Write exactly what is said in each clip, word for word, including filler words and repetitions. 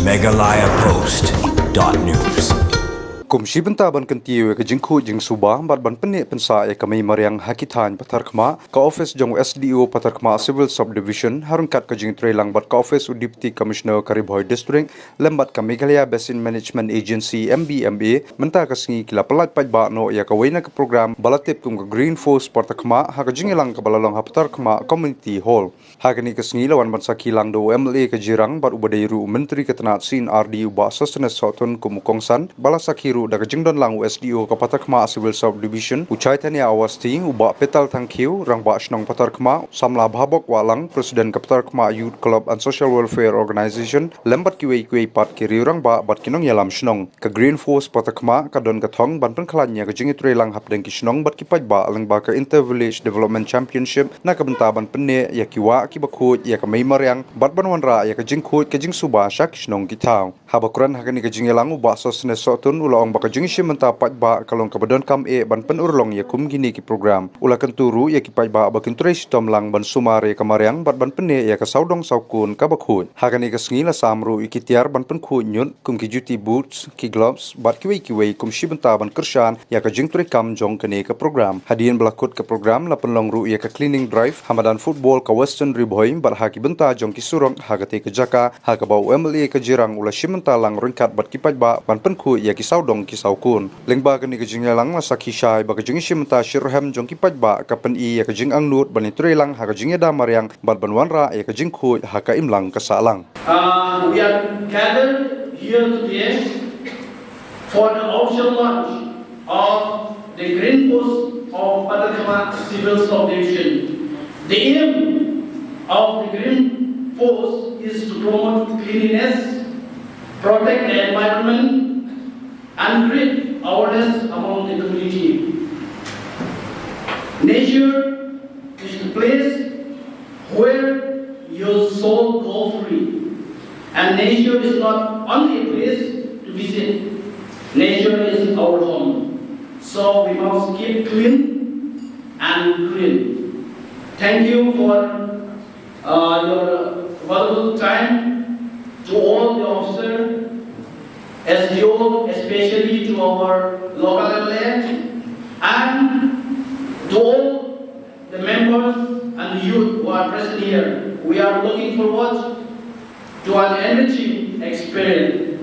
Meghalaya Post dot news. Kum shi bynta ban kyntiew ïa ka jingkhuid jingsuba bad ban pynneh pynsah ïa ka mei mariang ha ki thaiñ Patharkhmah, ka ophis jong u S D O Patharkhmah Civil Sub Division ha ryngkat ka jingtreilang bad ka ophis u Deputy Commissioner ka Ri Bhoi District lem bad ka Meghalaya Basin Management Agency, M B M A, mynta ka sngi ki la pyllait paidbah noh ïa kawei na ka program ba la tip kum ka Green Force Patharkhmah ha ka jingïalang kaba la long ha Patharkhmah Community Hall. Ha kane ka sngi la wan ban sakhi lang da u M L A ka Jirang bad uba dei ruh u Myntri ka tnat C and R D, u Bah Sosthenes Sohtun, kum u kongsan, ba la sakhi ruh da ka jingdon lang u S D O ka Patharkhmah Civil Sub Division, u Chaitanya Awasthi, u Bah Petal Thangkhiew, Rangbah Shnong Patharkhmah, u Samla Bhabok Wahlang, President ka Patharkhmah Youth Club and Social Welfare Organization, lem bad kiwei kiwei pat ki riew rangbah bad ki nongïalam shnong. Ka Green Force Patharkhmah ka don ka thong ban pynkhlaiñ ïa ka jingïatreilang hapdeng ki shnong bad ki paidbah lyngba ka Inter Village Development Championship na ka bynta ban pynneh ïa ki wah kiba khuid ïa ka mei mariang bad ban wanrah ïa ka jingkhuid ka jingsuba sha ki shnong ki thaw. Haba kren ha kane ka jingïalang, u Bah Sosthenes Sohtun u la ong ba ka jingïashim bynta paidbah ka long kaba donkam eh ban pynurlong ïa kum kine ki program. U la kyntu ruh ïa ki paidbah ba kin trei shitom lang ban sumar ïa ka mariang bad ban pynneh ïa ka sawdong sawkun kaba khuid. Ha kane ka sngi la sam ruh ïa ki tiar ban pynkhuid ñiut kum ki juti boots, ki gloves bad kiwei kiwei kum shi bynta ban kyrshan ïa ka jingtreikam jong kane ka program. Hadien ba la kut ka program, la pynlong ruh ïa ka cleaning drive ha madan football ka Western Ri Bhoi bad ha ki bynta jong ki surok ha katei ka jaka, ha kaba u M L A ka Jirang u la shim bynta lang ryngkat bad ki paidbah ban pynkhuid ïa ki sawdong ki sawkun. Lyngba kane ka jingïalang, la sakhi shai ba ka jingïashim bynta shitrhem jong ki paidbah ka pyni ïa ka jingangnud ban ïatreilang ha ka jingïada mariang bad ban wanrah ïa ka jingkhuid ha ka imlang ka sahlang. Uh, we are gathered here today for the official launch of the Green Force of Patharkhmah Civil Subdivision. The aim of the Green Force is to promote cleanliness, protect the environment, and create awareness among the community. Nature is the place where your soul go free. And nature is not only a place to visit. Nature is our home. So we must keep clean and green. Thank you for uh, your valuable time to all the officer, S D O, especially to our local M L A, and to all the members and the youth who are present here. We are looking forward to an enriching experience.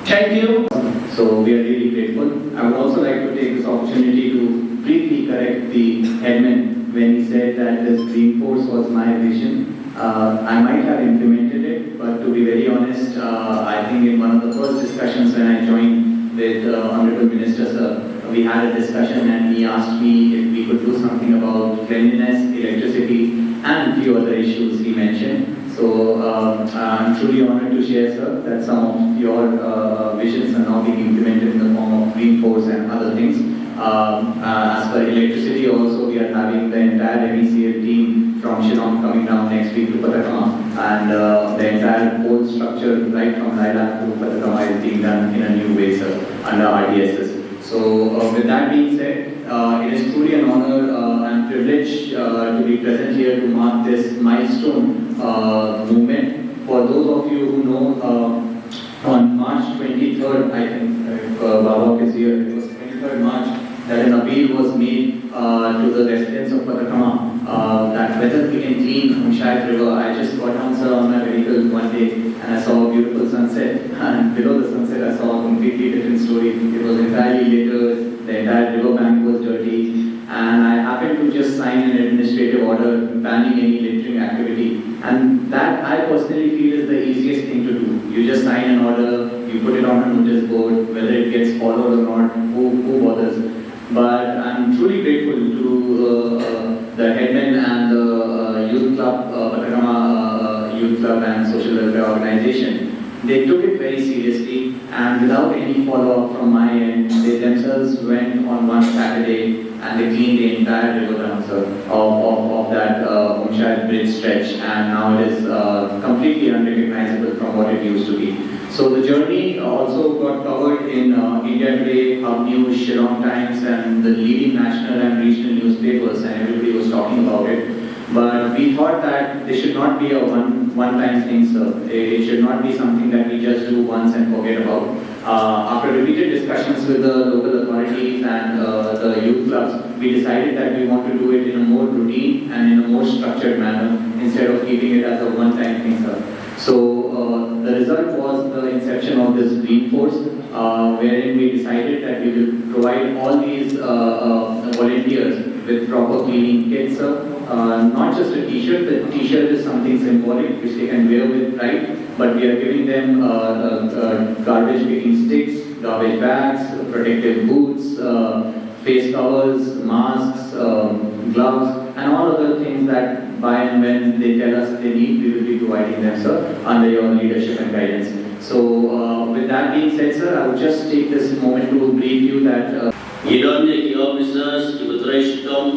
Thank you. So we are really grateful. I would also like to take this opportunity to briefly correct the headman when he said that this green force was my vision. Uh, I might have implemented it, but to be very honest, uh, I think in one of the first discussions when I joined with uh, Honorable Minister Sir, we had a discussion and he asked me if we could do something about cleanliness, electricity, and few other issues he mentioned. So um, I'm truly honored to share, sir, that some of your uh, visions are now being implemented in the form of green force and other things. Um, uh, as per electricity, also we are having the entire M E C L team from Shillong coming down next week to Patharkhmah, and uh, the entire whole structure, right from Lilac to Patharkhmah, is being done in a new way, sir, under R D S S. So, uh, with that being said, uh, it is truly an honor uh, and privilege uh, to be present here to mark this milestone uh, movement. For those of you who know, uh, on March twenty-third, I think, if uh, Babak is here, it was twenty-third March that an appeal was made uh, to the residents of Patharkhmah uh, that whether we can clean Umshaid River. I just got down, sir, on my vehicle one day and I saw a beautiful sunset. And below the sunset, I saw a completely different story. It was entirely littered, the entire river bank was dirty. And I happened to just sign an administrative order banning any littering activity. And that I personally feel is the easiest thing to do. You just sign an order, you put it on a notice board, whether it gets followed or not, who, who bothers? But I'm truly grateful to uh, uh, the headman and the uh, youth club, uh, Patharkhmah uh, Youth Club and Social Welfare Organization. They took it very seriously and without any follow-up from my end, they themselves went on one Saturday and they cleaned the entire river down, sir, of, of, of that uh, Umshaid bridge stretch, and now it is uh, completely unrecognizable from what it used to be. So the journey also got covered in uh, India Today, Hub News, Shillong Times, and the leading national and regional newspapers, and everybody was talking about it. But we thought that this should not be a one one-time thing, sir. It should not be something that we just do once and forget about. Uh, after repeated discussions with the local authorities and uh, the youth clubs, we decided that we want to do it in a more routine and in a more structured manner instead of keeping it as a one-time thing, sir. So uh, the result was the inception of this Green Force, uh, wherein we decided that we will provide all these uh, uh, volunteers with proper cleaning kits, sir. Uh, not just a t-shirt. The t-shirt is something symbolic which they can wear with pride, but we are giving them uh, uh, uh, garbage picking sticks, garbage bags, protective boots, uh, face covers, masks, um, gloves, and all other things that by and when they tell us they need, we will be providing them, sir, under your leadership and guidance. So, uh, with that being said, sir, I would just take this moment to brief you that uh, Ngi don ïa ki officers kiba trei shitom,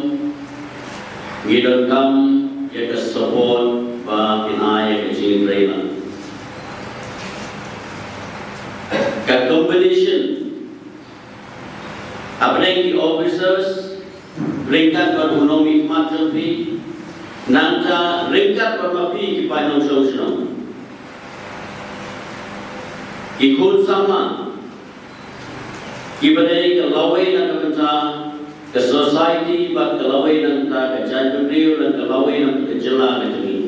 ngi donkam ïa ka support ba kin ai ïa ka jingtrei lang. Ka combination hapdeng ki officers, ryngkat bad u nongmihkhmat jong phi, nangta ryngkat bad ma phi ki paid nongshong shnong, ki khun samla kiba dei ka lawei na ka bynta ka society bad ka lawei na ka bynta ka jaitbynriew, na ka lawei na ka jylla ka jong ngi.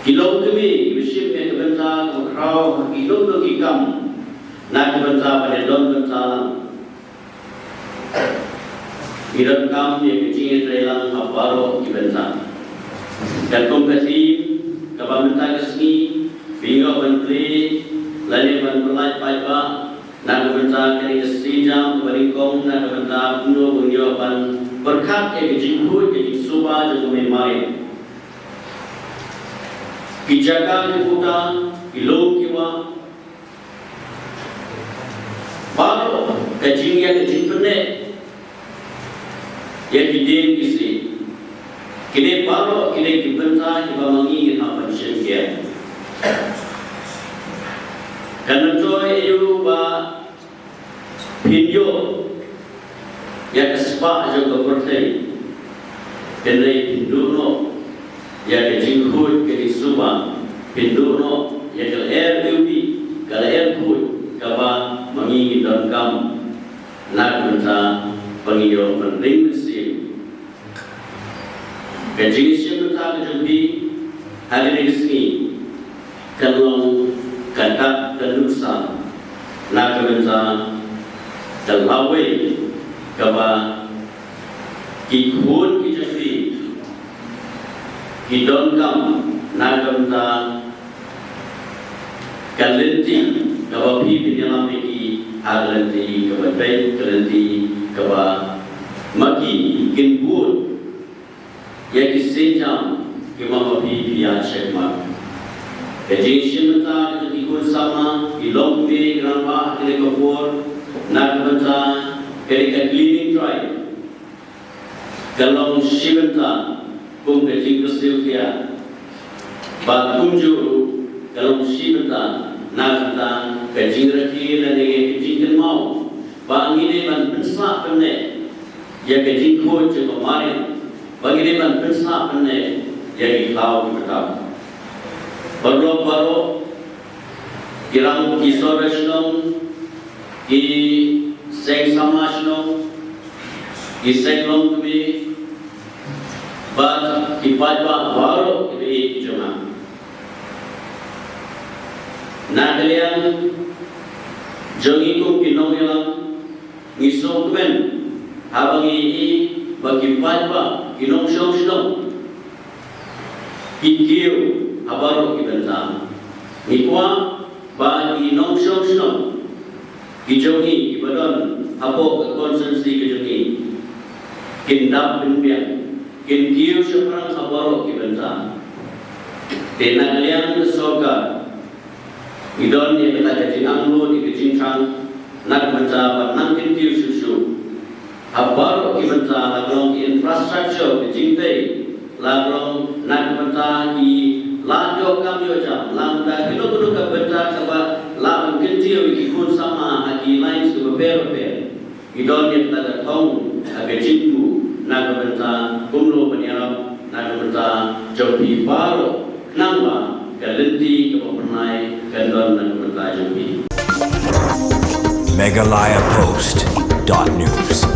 Ki longkmie kiba shim ïa ka bynta kaba khraw ha ki lum ki kam na ka bynta ban ïadon bynta lang. Ngi donkam ïa ka jingïatreilang ha baroh ki bynta. Katkum ka theme kaba mynta ka sngi phi ïoh ban plie lane ban pynlait paidbah na ka bynta kane ka sienjam kaba nyngkong na ka bynta kumno ban ïoh ban pyrkhat ïa ka jingkhuid ka jingsuba jong ka Mei Mariang. Ki jaka ki puta, ki lum ki wah, baroh ka jingïa ka jingpynneh ïa ki dieng ki siej. Kine baroh kine ki bynta kiba ma ngi ngin hap ban shim khia. Kan myntoi aïu ba phin ïoh ïa ka spah jong ka pyrthei, hynrei phin duh noh ïa ka jingkhuid ka jingsuba, phin duh noh ïa ka lyer iwbih, ka lyer khuid kaba ma ngi ngi donkam na ka bynta ba ngin ïoh ban ring mynsiem. Ka jingïashim bynta ka jong phi ha kane ka sngi kan long ka dak ka nuksa na ka bynta ka lawei kaba ki khun ki jong phi ki donkam na ka bynta ka lynti kaba phi phin ïalam ïa ki ha ka lynti kaba beit, ka lynti kaba ma ki kin bud ïa ki sienjam kiba ma phi phi ïa shakmat. Ka jingïashim bynta ka jong ki khun samla, ki longkmie, ki rangbah ha kane ka por na ka bynta kane ka cleaning drive ka long shi bynta kum ka jingkyrsiew khia. Bad kumjuh ruh ka long shi bynta na ka bynta ka jingrakhe lane ka jingkynmaw ba ngi dei ban pynsah pynneh ïa ka jingkhuid jong ka mariang, ba ngi dei ban pynsah pynneh ïa ki khlaw ki btap. Paralok baroh, ki rang ki sordar shnong, ki seng samla shnong, ki seng longkmie bad ki paidbah baroh kiba ïeit ki jong nga. Na ka liang jong ngi kum ki nongïalam, ngi sngewkmen haba ngi ïohi ba ki paidbah, ki nongshong shnong ki kiew ha baroh ki bynta. Ngi kwah ba ki nongshong shnong ki jong ngi kiba don hapoh ka constituency ka jong ngi kin dap pynbiang, kin kiew shaphrang ha baroh ki bynta. Te na ka liang ka sorkar ngi don ïa kata ka jingangnud, ïa ka jingthrang na ka bynta ban nang kyntiew shuh shuh ha baroh ki bynta, la ka long ki infrastructure, ki jingtei, la ka long na ka bynta ki lad ïoh kam ïoh jam, la ka bynta kino kino ka bynta kaba lah ban kyntiew ïa ki khun samla ha ki lines kiba bapher bapher. Ngi don ïa kata ka thong ha ka jingthmu na ka bynta kumno ban ïarap na ka bynta jong phi baroh Nangba ka lynti kaba phyrnai kan don na ka bynta jong phi. Meghalaya Post dot news.